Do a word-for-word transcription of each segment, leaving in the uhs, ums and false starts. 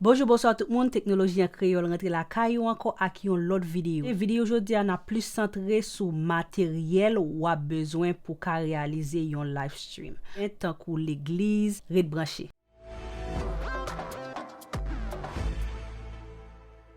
Bonjou, bonswa tout moun, Teknoloji an Kreyòl rantre lakay ou ankò ak yon lòt videyo. E videyo jodi a n ap plis santre sou materyèl w ap bezwen pou ka reyalize yon live stream. Tankou legliz, ret branche.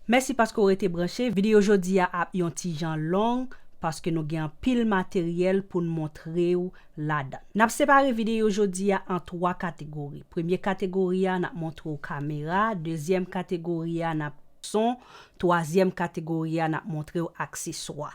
Mèsi paske w rete branche. Videyo jodi a ap yon ti jan long paske nou gen anpil materyèl pou n montre w ladan. N ap separe videyo jodi a an twa kategori. Premye kategori a, n ap montre w kamera. Dezyèm kategori a, n ap son. Twazyèm kategori a, n ap montre w akseswa.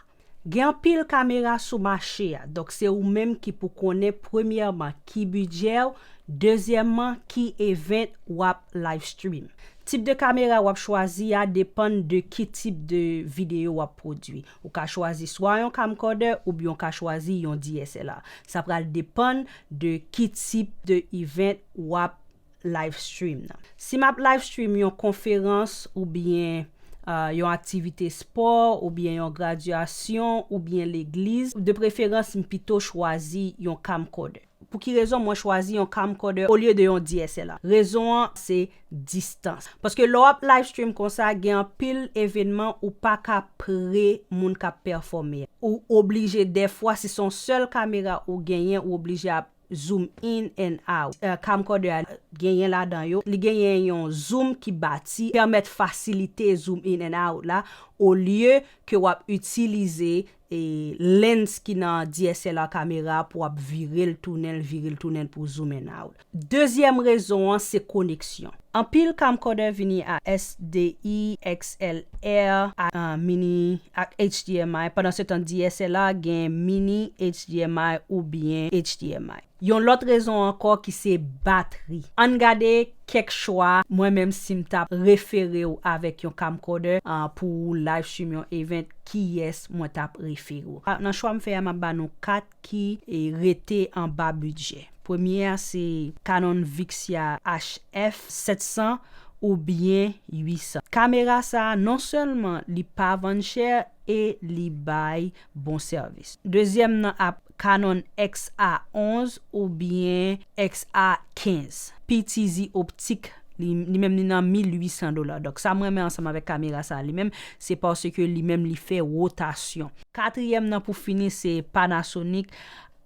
Gen anpil kamera sou mache a, donk se ou menm ki pou konnen premyèman ki bidjè w, dezyèmman ki event w ap live stream. Tip de kamera w ap chwazi a depann de ki tip de videyo w ap pwodui. Ou ka chwazi swa yon camcorder oubyen w ka chwazi yon D S L R. Sa pral depann de ki tip de event w ap live stream nan. Si m ap live stream yon konferans oubyen uh, yon aktivite spò oubyen yon gradyasyon oubyen legliz, de preferans m pito chwazi yon camcorder. Pou ki rezon mwen chwazi yon camcorder olye de yon D S L R? Rezon an se distans. Paske lè w ap live stream konsa, gen anpil evènman ou pa ka pre moun k ap pèfòme. Ou oblije dèfwa, si se yon sèl kamera ou genyen, ou oblije ap zoom in and out. Uh, camcorder a genyen ladan yo. Li genyen yon zoom ki bati, pèmèt fasilite zoom in and out la, olye ke w ap itilize e lens ki nan D S L R kamera pou w ap vire l, tounen l, vire l, tounen l pou zoom in out. Dezyèm rezon an se koneksyon. Anpil camcorder vini a S D I, X L R, a, a mini, ak H D M I. Pandan se tan D S L R gen mini H D M I oubyen H D M I. Yon lòt rezon ankò ki se batri. Ann gade kèk chwa mwen menm si m t ap refere w avèk yon camcorder uh, pou live stream yon event, kiyès mwen t ap refere w. Nan chwa m fè a, m ap ba nou kat ki e, rete anba bidjè. Premye a se Canon Vixia H F sèt san oubyen uit san. Kamera sa a non sèlman li pa vann chè e li bay bon sèvis. Dezyèm nan ap Canon X A onz oubyen X A kenz. P T Z optik li, li menm li nan mil uit san dola. Donk sa m renmen ansanm avèk kamera sa a li menm, se paske li menm li fè wotasyon. Katriyèm nan pou fini se Panasonic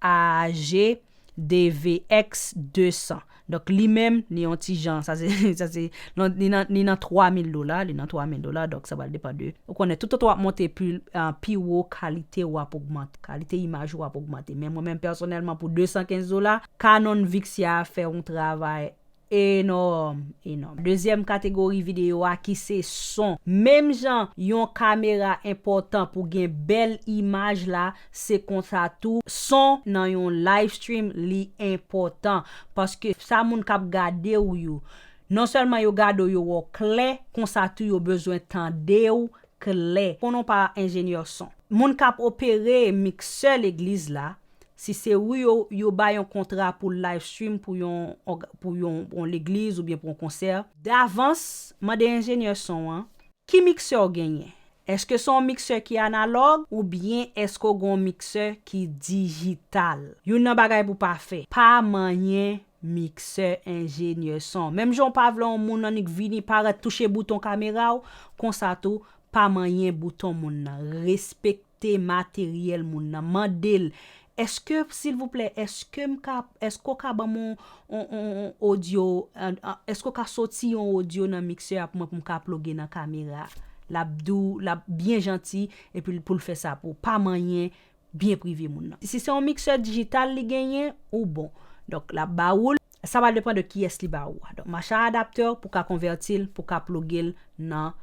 A G D V X de san. Donk li menm li yon ti jan, sa se sa se li nan li nan twa mil dola, li nan twa mil dola, donk sa pral depann de. Ou konnen toutotan w ap monte pi pi wo, kalite w ap ogmante, kalite imaj ou ap ogmante. Men mwen menm pèsonèlman pou de san kenz dola, Canon Vixia fè yon travay enòm, enòm. Dezyèm kategori videyo a ki se son. Menm jan yon kamera enpòtan pou gen bèl imaj la, se konsa tou son nan yon live stream li enpòtan. Paske sa moun k ap gade w yo, non sèlman yo gade w, yo wè w klè, konsa tou yo bezwen tande w klè. Konnen w pa enjenyè son. Moun k ap opere miksè legliz la, si se ou yo, yo ba yon kontra pou live stream pou yon, pou yon, yon legliz oubyen pou yon konsè, davans, mande enjenyè son an, ki miksè w genyen? Èske se yon miksè ki analòg oubyen èske w gen yon miksè ki dijital? Youn nan bagay pou pa fè, pa manyen miksè enjenyè son. Menm jan w pa vle yon moun annik vini parèt touche bouton kamera w, konsa tou, pa manyen bouton moun nan. Respekte materyèl moun nan. Mande l, èske, silvouplè, èske m ka, èske w ka ban m yon, yon, yon, yon odyo, an, an, èske w ka soti yon odyo nan miksè a pou mwen, pou m ka ploge nan kamera? L ap di w, l ap byen janti, epi pou l fè sa pou w. Pa manyen byen prive moun nan. Si se yon miksè dijital li genyen, ou bon. Donk, l ap ba ou l. Sa va depann de kiyès li ba ou a. Donk, mache a adaptè pou ka konvèti l, pou ka ploge l nan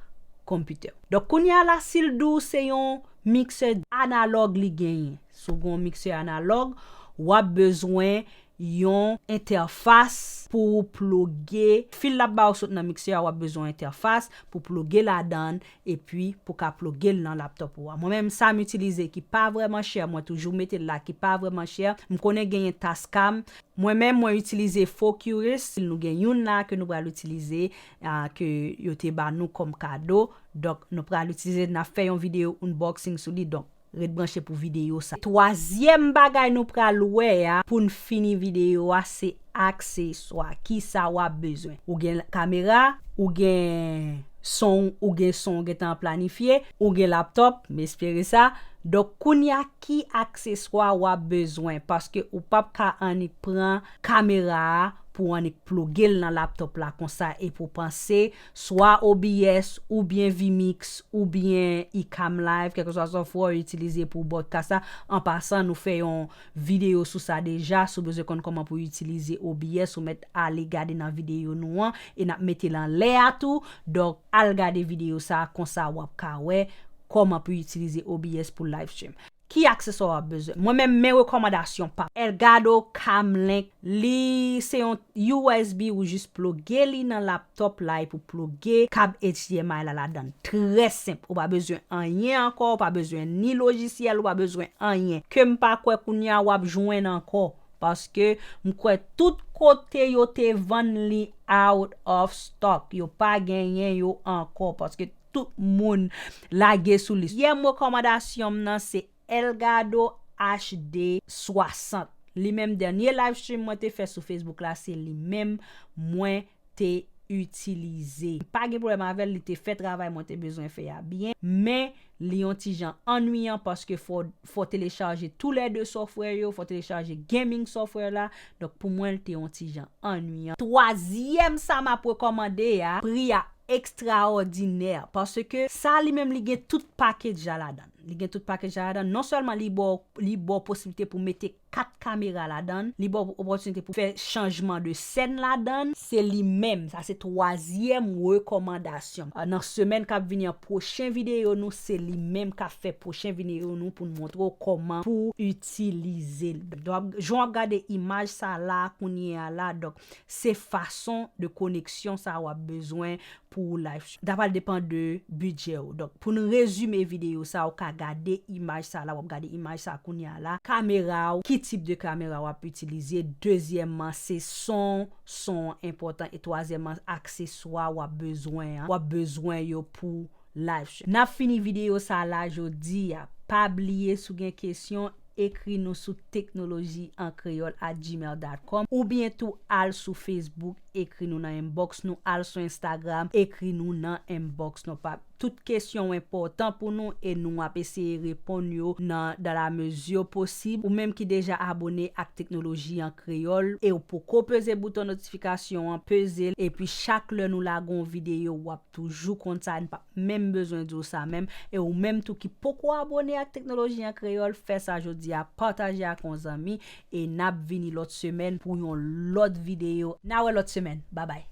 konpitè. Donk, kounye a la, si l di w se yon miksè analòg li genyen, si w gen yon miksè analòg, w ap bezwen yon entèfas pou w ploge. Fil l ap ba w sot nan miksè a, w ap bezwen yon entèfas pou ploge ladan l, epi pou ka ploge l nan laptòp ou a. Mwen menm, sa m itilize ki pa vrèman chè, mwen toujou mete l la, ki pa vrèman chè. M konnen genyen Tascam. Mwen menm, mwen itilize Focurus. Nou gen youn la ke nou pral itilize, a, ke yo te ba nou kòm kado. Donk, nou pral itilize, n ap fè yon videyo unboxing sou li. Donk, ret branche pou videyo sa. Twazyèm bagay nou pral wè a, pou n fini videyo a, se akseswa. Kisa w ap bezwen? Ou gen kamera, ou gen son, ou gen son ou gentan planifye, ou gen laptop, m espere sa. Donk, kounye a, ki akseswa w ap bezwen? Paske ou p ap ka annik pran kamera a pou annik ploge l nan laptop la konsa epi w panse swa O B S oubyen vMix oubyen Ecamm Live, kèlkeswa software w itilize pou broadcast la. An pasan, nou fè yon videyo sou sa deja. Si w bezwen konn kòman pou w itilize O B S, ou mèt ale gade nan videyo nou an e n ap mete l anlè a tou. Donk, al gade videyo sa a, konsa w ap ka wè kòman pou w itilize O B S pou live stream. Ki akseswa w ap bezwen? Mwen menm, men rekòmandasyon pa m. Elgato Cam Link, li se yon U S B, ou jis ploge li nan laptop la epi w ploge kab H D M I la ladan l. Trè senp. Ou pa bezwen anyen ankò, ou pa bezwen ni lojisyèl, ou pa bezwen anyen. Ke m pa kwè kounye a w ap jwenn ankò. Paske m kwè tout kote yo te vann li out of stock. Yo pa genyen yo ankò paske tout moun lage sou li. Dezyèm rekòmandasyon m nan se Elgato H D swasant. Li menm, dènye live stream mwen te fè sou Facebook la, se li menm mwen te itilize. M pa gen pwoblèm avè l, li te fè travay mwen te bezwen fè a byen, men li yon ti jan annuyan paske fò, fò telechaje toulède software yo, fò telechaje gaming software la. Donk, pou mwen, li te yon ti jan annuyan. Twazyèm sa m ap rekòmande a, pri a ekstraòdinè, paske sa li menm, li gen tout package la ladan l. Li gen tout package la ladan l. Non sèlman li ba w, li ba w posiblite pou mete kat kamera ladan l, li ba w opòtinite pou fè chanjman de sèn ladan l, se li menm. Sa se twazyèm rekòmandasyon. Ah, nan semèn k ap vini an, pwochen videyo nou, se li menm k ap fè pwochen videyo nou pou n montre w kòman pou itilize l. Donk, jan w ap gade imaj sa la kounye a la, donk, se fason de koneksyon sa w ap bezwen pou w live stream. Sa pral depann de bidjè w. Donk, pou n rezime videyo sa, ou ka gade imaj sa la, w ap gade imaj sa kounye a la. Kamera w, ki tip de kamera w ap itilize? Dezyèmman, se son, son enpòtan. E twazyèmman, akseswa w ap bezwen an, w ap bezwen yo pou live stream. N ap fini videyo sa la jodi a. Pa bliye, si w gen kesyon, ekri nou sou teknoloji an kreyòl at gmail dot com, oubyen tou al sou Facebook, ekri nou nan inbox nou, al sou Instagram, ekri nou nan inbox nou. Pa, tout kesyon enpòtan pou nou e nou ap eseye reponn yo nan, dans la mesure possible. Ou menm ki deja abone ak teknoloji an kreyòl e ou poko peze bouton notifikasyon an, peze l. Epi chak lè nou lage yon videyo, w ap toujou konn sa, n p ap menm bezwen di w sa menm. E ou menm tou ki poko abone ak teknoloji an kreyòl, fè sa jodi a, pataje ak yon zanmi, e n ap vini lòt semèn pou yon lòt videyo. N a wè lòt semèn. Babay.